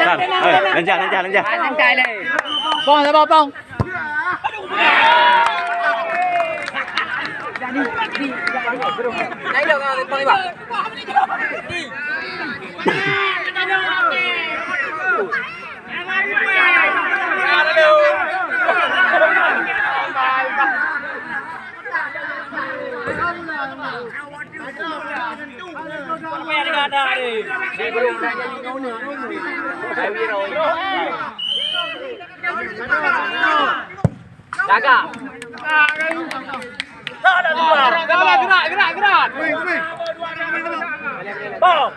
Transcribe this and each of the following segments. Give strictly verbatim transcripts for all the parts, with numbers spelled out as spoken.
Bang, eh, lanjah, lanjah, lanjah. Bang, sabar, bang. Jaga. Gerak, gerak, gerak. Bang.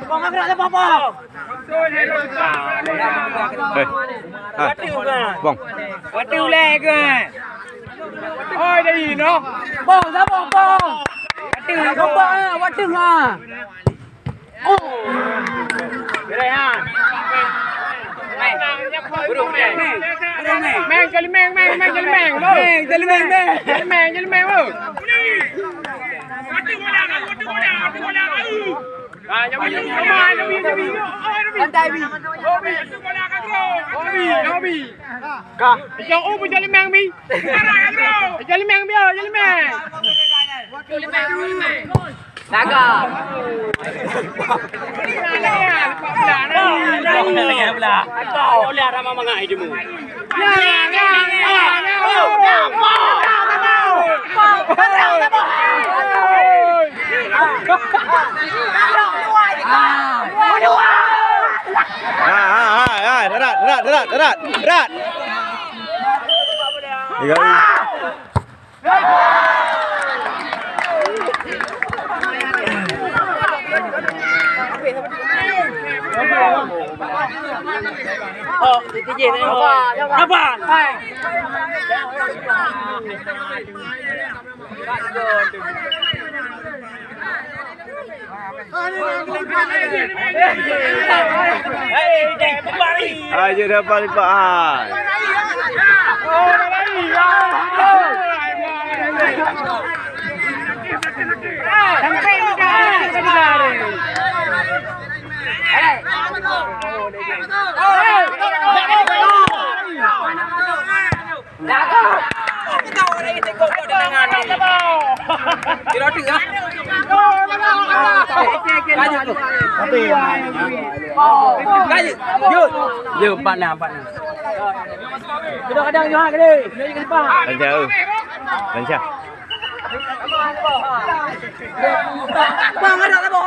Bang, gerak, bang. Eh. Ha. Bang. Watèe ulèe ke? Oi, dari noh. Bang, sabar, bang. Watèe, sabar, watèe ha. Oh. Meng, meng, meng, meng, meng, meng. Meng, jadi meng, meng, meng, jadi meng. Meng, jadi meng, meng. Jadi meng, jadi meng, oh. Ah, jadi, jadi, jadi. Santai, Bi. Bi, Bi. Ka. Jauh, oh, jadi meng, Bi. Jadi meng, Bi, jadi meng. Jaga. Ha, ha, ha, ha, darat, darat, darat, darat, darat. Tiga. Ayo dapat lipat hai. Lancar, eh. Lancar. Bang, ada tak boh?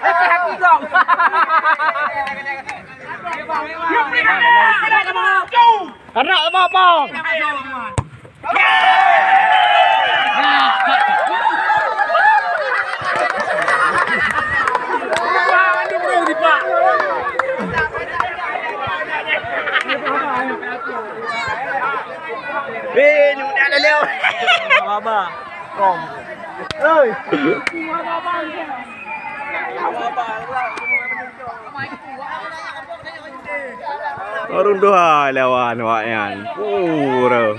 Ada tak boh? Anak apa, Bang? Eh, ni mudah dah lewat. Baba. Kong. Hei. Ureueng dua lawan awak nyan. Pura.